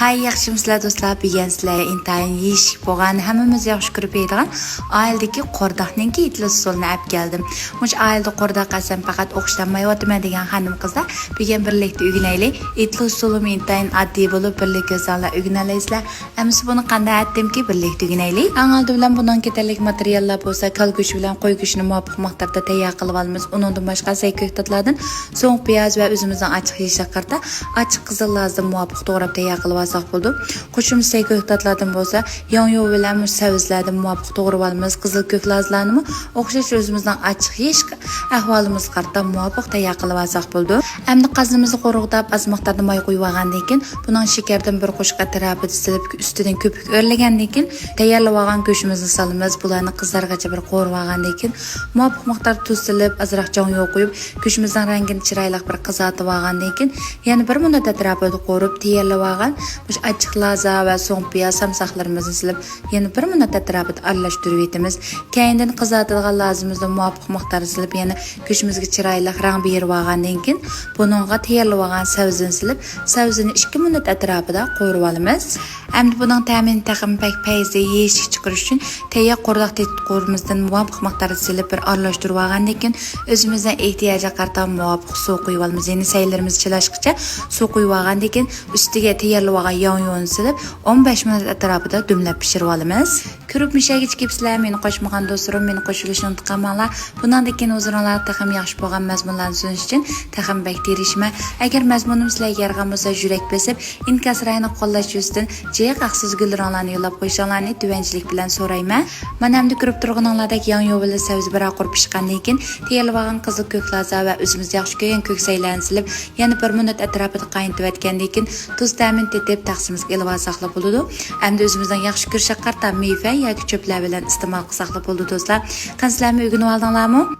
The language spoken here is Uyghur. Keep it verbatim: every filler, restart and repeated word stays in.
ئەي، ياخشىمۇسىلەر دوستلار؟ بۈگۈن سىلەرگە ئىنتايىن يېيىشلىك بولغان، ھەممىمىز ياخشى كۆرۈپ يەيدىغان ئائىلىدىكى قورداقنىڭكى ئېتىلىش ئۇسۇلىنى ئەپ كەلدىم. مۇشۇ ئائىلىدە قورداق ئەسەم پەقەت ئوخشىتالمايۋاتىمەن دېگەن خانىم قىزلار، بۈگۈن بىرلىكتە ئۆگىنەيلى. ئېتىلىش ئۇسۇلىمۇ ئىنتايىن ئاددىي بولۇپ، بىرلىكتە ئۆزۈڭلار ئۆگىنەلەيسىلەر. ئەمىسە بۇنى قانداق ئەتتىمكى، بىرلىكتە ئۆگىنەيلى. ئەڭ ئالدى بىلەن بۇنىڭ كېتەرلىك ماتېرىياللار بولسا، كالا گۆشى بىلەن قوي گۆشىنى مۇۋاپىق مىقداردا تەييار قىلىۋالىمىز. ئۇنىڭدىن باشقا سەي كۆكتاتلاردىن سوڭۇق پىياز ۋە ئۆزىمىزنىڭ ئاچچىق يېيىشىگە قارىتا ئاچچىق قىزىل لازدىن مۇۋاپىق توغراپ تەييار قىلىۋالساق بولىدۇ. قوشۇمچە سەي كۆكتاتلاردىن بولسا، ياڭيۇ بىلەن مۇشۇ سەۋزىلەردىن مۇۋاپىق توغرىۋالىمىز. قىزىل كۆك لازلارنىمۇ ئوخشاش ئۆزىمىزنىڭ ئاچچىق يېيىش ئەھۋالىمىزغا قارىتا مۇۋاپىق تەييار قىلىۋالساق بولىدۇ. ئەمدى قازىنىمىزنى قورۇغداپ، ئاز مىقداردا ماي قۇيۇۋالغاندىن كېيىن، بۇنىڭ شېكەردىن بىر قوشۇق ئەتراپىدا سېلىپ، ئۈستىدىن كۆپۈك ئۆرلىگەندىن كېيىن، تەييارلىۋالغان گۆشىمىزنى سالىمىز. بۇلارنى قىزارغىچە بىر قورۇۋالغاندىن كېيىن، مۇۋاپىق مىقداردا تۇز سېلىپ، ئازراق چوڭ يۇ قويۇپ، گۆشىمىزنىڭ رەڭگىنى چىرايلىق بىر قىزارتىۋالغاندىن كېيىن، يەنە بىر مىنۇت ئەتراپىدا قورۇپ تەييارلىۋالغان مۇشۇ ئاچچىق لازا ۋە سوڭ پىياز سامساقلىرىمىزنى سېلىپ، يەنە بىر مىنۇت ئەتراپىدا ئارىلاشتۇرۇۋېتىمىز. كەينىدىن قىزارتىدىغان لازىمىزنى مۇۋاپىق مىقداردا سېلىپ، يەنە گۆشىمىزگە چىرايلىق رەڭ بېرىۋالغاندىن كېيىن، بۇنىڭغا تەييارلىۋالغان سەۋزىنى سېلىپ، سەۋزىنى ئىككى مىنۇت ئەتراپىدا قورۇۋالىمىز. ئەمدى بۇنىڭ تەمىنى تېخىمۇ پەك پەيزى يېيىشلىك چىقىرىش ئۈچۈن تەييار قورداق تېتىتقۇمىزدىن مۇۋاپىق مىقداردا سېلىپ، بىر ئارىلاشتۇرۇۋالغاندىن كېيىن، ئۆزىمىزنىڭ ئېھتىياجىغا قارىتا مۇۋاپىق سۇ قۇيۇۋالىمىز. يەنى سەيلىرىمىز چىلاشقىچە سۇ قۇيۇۋالغاندىن كېيىن، ئۈستىگە تەييارلىۋالغان ياڭيۇنى سېلىپ، ئون بەش مىنۇت ئەتراپىدا دۈملەپ پىشۇرۇۋالىمىز. كۆرۈپ مۇشەگىچە كېپسىلەر، مېنى قوشمىغان دوستلىرىم، مېنى قوشۇلۇشنى ئۇنتۇپ قالماڭلار. بۇنىڭدىن كېيىن ھۇزۇرۇڭلاردا تېخىمۇ ياخشى بولغان مەزمۇنلارنى سۇنۇش ئۈچۈن تېخىمۇ بەك تىرىشىمەن. ئەگەر مەزمۇنۇم سىلەرگە يارىغان بولسا، يۈرەك بېسىپ، ئىنكاس رايونىغا قوللاش يۈزىسىدىن جىق ھەقسىز گۈل رەڭلارنى يوللاپ قويۇشۇڭلارنى تۆۋەنچىلىك بىلەن سورايمەن. مانا ئەمدى كۆرۈپ تۇرغىنىڭلاردەك ياڭيۇ بىلەن سەۋزە بىر قۇر پىشقاندىن كېيىن، تەييارلىۋالغان قىزىل كۆك لازا ۋە ئۆزىمىز ياخشى كۆرگەن كۆك سەيلەرنى سېلىپ، يەنە بىر مىنۇت ئەتراپىدا قاينىتىۋەتكەندىن كېيىن، تۇز تەمىنى تېتىپ، تەخسىمىزگە ئېلىۋالساقلا بولىدۇ. ئەمدى ئۆزىمىزنىڭ ياخشى كۆرۈشىگە قارىتا مېۋە ياكى چۆپلەر بىلەن ئىستېمال قىلساقلا بولىدۇ، دوستلار. قېنى سىلەرمۇ ئۆگىنىۋالدىڭلارمۇ؟